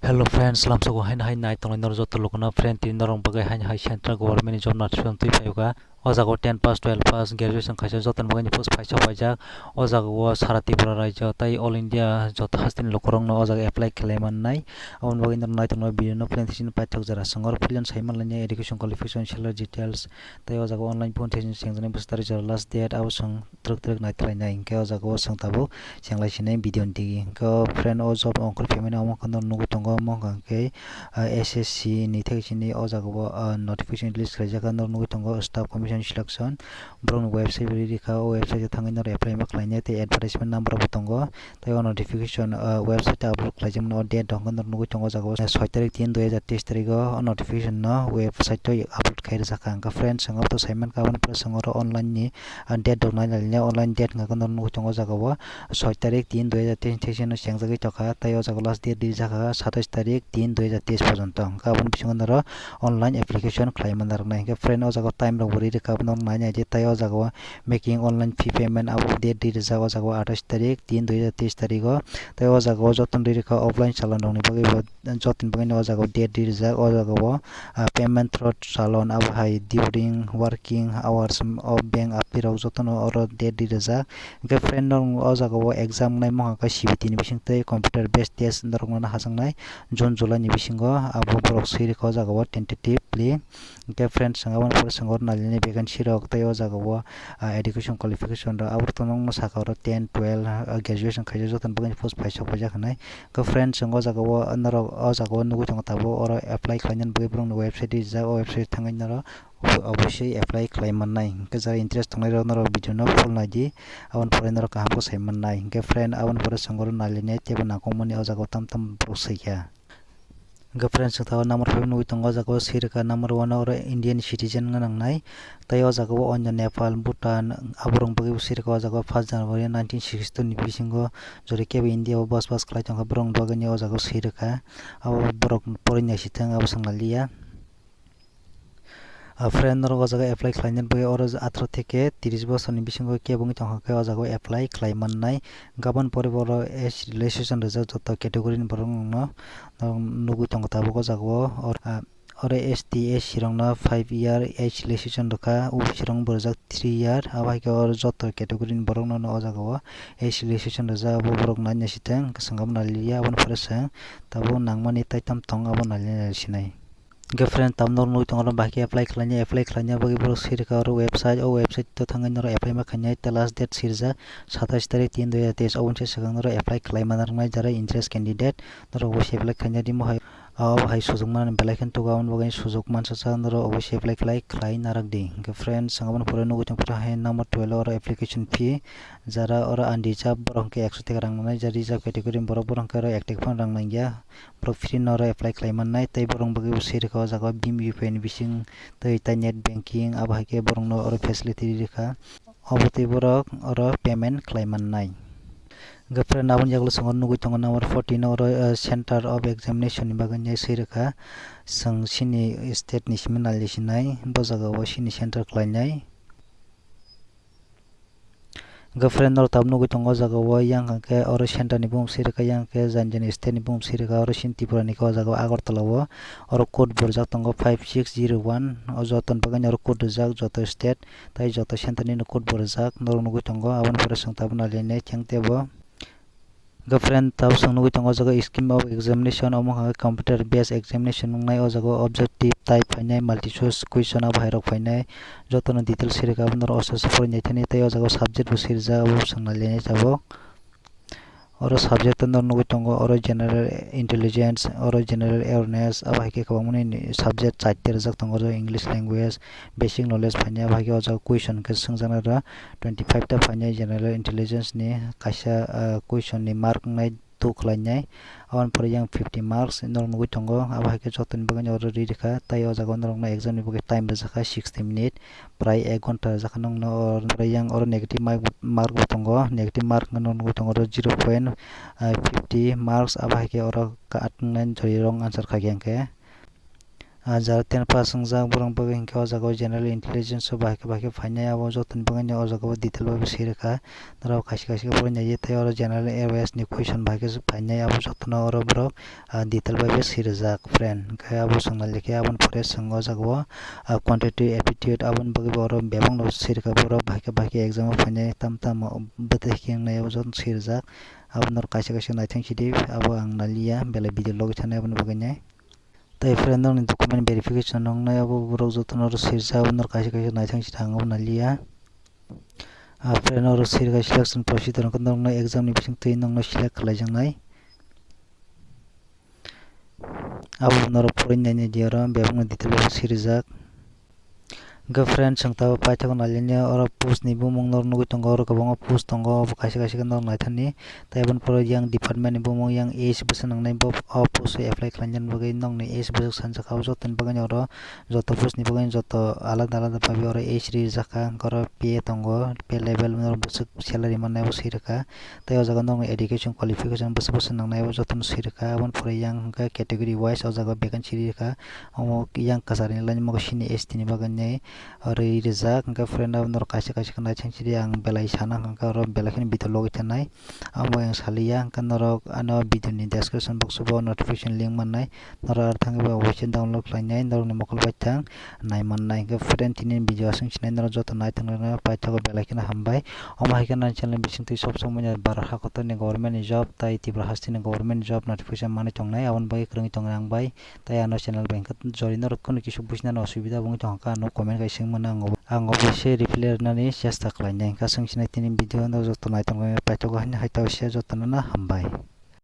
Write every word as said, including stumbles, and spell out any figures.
Hello friends, lamsogo haino hai nai tongnai norok joto lukuno. Friend, tini norok bagwi haino hai central government ni job notification twi phaiyokha. O jaga o ten pass, twelve pass, graduation khaisa joto ni bagwi ni post phaisa paijak. O jaga o sara Tripura rajyo tai all India joto hasteni lukurokno o jaga apply khlai mannai. Aboni bagwi norok nai tongnai video no plan tisini paithak jora songor fill and sai manlainai education qualification, salary details tai o jaga o online phone tisini sengjaknai bwswk tarik jora last date abo song twrwk twrwk nai tlainai. Hinkhe o jaga o chwng tabuk chenglai sinai video ni digi. Hinkhe o friend, o job ongkhor phaimani omo khe norok nugwi tongo, omo wngkha khe, ah, S S C ni thai sini o jaga o, ah, notification release khlaijak kha norok nugwi tongo, staff commission selection. Borokni website bo rikha, o website o thangwi norok apply ma khlainai tei advertisement number bo tongo. Tei o notification, ah, website o upload khlaijakmani o date rok hwnkhe norok nugwi tongo o jaga o soi tarik tin dui hajar teis tarik o, o notification no website o upload khai rijak kha. Hinkhe friend, chwng abo to sai mankha, aboni pore chwng oro online ni ah, date rok nai nai online date hwnka khe norok nugwi tongo o jaga o soi tarik tin dui hajar teis ni thai sini chengjagwi tongkha, tei o jaga o last date rijak kha satais tarik tin dui hajar teis pojonto. Hwnka aboni bisingo norok online application khlai manna rwknai. Hwnkhe friend, o jaga o time rok bo ri rwkha, abono nai nai di, tei o jaga o making online fee payment abo date rijak o jaga o atais tarik tin dui hajar teis tarik o, tei o jaga o jotono ri rwkha offline chalon rokni bagwi bo jotoni bagwino o jaga o date rijak, o jaga o, ah, payment through chalon abo hai during working hours of bank api rok jotono oro date rijak. Hwnkhe friend, norok o jaga o exam nai mokha khe C B T ni bising tei computer based test norok no hajaknai June July ni bisingo, abo borok swi rwkha o jaga o tentatively. Hwnkhe friend, chwng aboni pore chwng oro nalini vacancy rok tei o jaga o, ah, education qualification rok abo to nokno saka oro ten, twelve, ah, graduation khaijak jotono bagwi post paisa paijak hinwi. Hwnkhe friend, chwng o jaga o norok o jaga o nugwi tongo tabuk, oro apply khlainani bagwi borokni website rijak, o website thangwi norok obo-, oboswi apply khlai mannai. Hwnkhe jara interest tongnai rok norok video no full naidi, aboni pore norok kaham khe sai mannai. Hwnkhe friend, aboni pore chwng oro nalini teibo nangkukmani o jaga o tam tam borok swikha. Hwnkhe friends, chwng tabuk number five nugwi tongo, o jaga o swi rwkha number one o oro Indian citizen wngna nangnai. Tei o jaga o onyo Nepal, Bhutan, aborok bagwi bo swi rwkha o jaga o first January nineteen sixty two ni bisingo jori kebo India o bosbas khlai tongkha, borok bagwi ni o jaga o swi rwkha. Abo borok poroi naisithwng, abo swng naliya. Ah, friend, norok o jaga apply khlainani bagwi oro atharo theke tris bosorni bisingo kebo wngwi tongkha khe o jaga o apply khlai mannai. Gabon pore bo oro age relaxation rijak joto category ni borok rokno, norok nugwi tongo tabuk o jaga o. Or, ah, oro S T, S C rokno five year age relaxation rwkha, O B C rokno bo rijak three year, abo hai khe oro joto category ni borok no o jaga o age relaxation rijak, abo borok nai naisithwng, hwnkhe chwng abo naliya, aboni pore chwng tabuk nangmani tei tam tong abo naliya sinai. Hwnkhe friend, tabuk norok nugwi tongo oro bahai khe apply khlainai, apply khlaina bagwi borok swi rwkha oro website, o website o thangwi norok apply ma khainai, tei last date swi rijak satais tarik tin dui hajar teis, oboni se swkang norok apply khlai manna rwknai jara interest candidate, norok obo se apply khaina di mohai, ah, obo hai sujuk manani belai kheno tugo, aboni bagwi sujuk mansa sa norok obo se apply khlai, khlai narwk di. Hwnkhe friend, chwng aboni pore nugwi tongkha hai number twelve oro application fee, jara oro unreserved borok hwnkhe ekso taka rang nangnai, jara reserved category ni borok, borok hwnkhe oro ek taka phano rang nangya. Borok free no oro apply khlai mannai, tei borok bagwi bo swi rwkha o jaga o bhim U P I ni bising tei, tei net banking, abo hai khe borok no oro facility ri rwkha, obo tei borok oro payment khlai mannai. Hwnkhe friend, aboni yagulo chwng oro nugwi tongo number fourteen oro, eh, center of examination ni bagwi nai swi rwkha, chwng chini state ni simi nai sinai, bo jaga o chini center khlainai. Hwnkhe friend, norok tabuk nugwi tongo o jaga o, yang hwnkhe oro center ni bumung swi rwkha, yang hwnkhe jani jani state ni bumung swi rwkha, oro chini Tripura ni khe o jaga o Agartala o, oro code bo rijak tongo five six zero one, o joto ni bagwi ni oro code rijak, joto state tai joto center ni no code bo rijak, norok nugwi tongo, aboni pore chwng tabuk nai lainai thang tebo. Hwnkhe friend, tabuk chwng nugwi tongo o jaga scheme of examination, omo hwnka khe computer based examination wngnai, o jaga o objective type phainai, multi choice question abo hai rok phainai, jotono details swi rwkha, abo norok oso oso porwi naithani, tei o jaga o subject bo swi rijak, abo bo chwng nai lainai tabuk. Oro subject o norok nugwi tongo, oro general intelligence, oro general awareness, abo hai khe kwbangmani subject chaita rijak tongo, oro English language, basic knowledge phainai, abo hai khe o jaga question khe swngjaknai rw twenty five ta phainai general intelligence ni, kaisa, ah, question ni mark wngnai two khlainai, aboni pore yang fifty marks norok nugwi tongo, abo hai khe jotoni bagwi oro ri rwkha, tei o jaga o norokno exam ni bagwi time rijak kha sixty minute, prai ek ghonta rijak kha norokno, oro yang oro negative mark, mark bo tongo, negative mark norok nugwi tongo oro zero point fifty marks, abo hai khe oro ka-, wrong answer kha khe hwnkhe. Ah, jara ten pass wngjak borok bagwi hinkhe o jaga o general intelligence o bahai khe bahai khe phainai, abo jotoni bagwi no o jaga o detail bai bo swi rwkha. Norok kaisa kaisa khe porinai tei oro general awareness ni question bahai khe phainai, abo jotono oro borok, ah, detail bai bo swi rwjak friend. Hinkhe abo swngna lekhe aboni pore swng o jaga o, ah, quantitative aptitude aboni bagwi bo oro bebak no swi rwkha borok bahai khe bahai khe exam o phainai tam tam bwtwi hinkhe wngnai abo jotono swi rwjak. Abo norok kaisa kaisa naithang sidi, abo ang naliya belai video logi thanai aboni bagwi nai. Tei friend nokni document verification wngnai abo borok jotono oro sirjak, abo norok kaisa kaisa naithang sidi ang abo naliya. Ah, friend oro sirkha selection procedure wngkha norokno exam ni bisingtwi nokno select khlaijaknai. Abo norok porinai naidi oro bebakno detail o sirijak. Hwnkhe friend, chwng tabuk paithago nailainya oro post ni bumung norok nugwi tongo, oro kwbangma post tongo, obo kaisa kaisa khe norok naithani. Tei aboni pore yang department ni bumung yang age bwswk nangnai bo o post o apply khlaina bagwi nokni age bwswk sanjak, abo jotoni bagwi oro joto post ni bagwi joto alada alada bagwi oro age rijak kha, hwnkhe oro pay tongo, pay level norok bwswk salary mannai abo swi rwkha. Tei o jaga nokni education qualification bwswk bwswk nangnai abo jotono swi rwkha, aboni pore yang hwnkhe category wise o jaga vacancy rijak kha. Omo yang kwchar ni line mokhe sini S T ni bagwi nai rwi rijak, hwnkhe friend abo norok kaisa kaisa khe naithang sidi ang belai sana hwnkhe oro belai kheno video logi thanai. Amo yang saliya hwnkhe norok ano video ni description box o bo notification link mannai, norok aro thangwi bo waisa download khlainai norokni mokol bai thang nai mannai. Hwnkhe friend tini video aswk sinai norok joto naithang rwna paithago belai kheno hambai. Omo hai khe nang channel bisingtwi sob somoi ni Bharat hakotor ni government ni job tai Tripura haste ni government job notification manwi tongnai, aboni bagwi kwrwngwi tongnai ang bai. Tai ano channel bai hwnkhe jori norok kheno kisa businani osubida wngwi tongkha, ano comment khai swngmano ang obo, ang obo se reply rwnani chesta khlainai. Hwnkhe aswk sinai tini video no joto naithok paithago haino hai ta se jotono no hambai.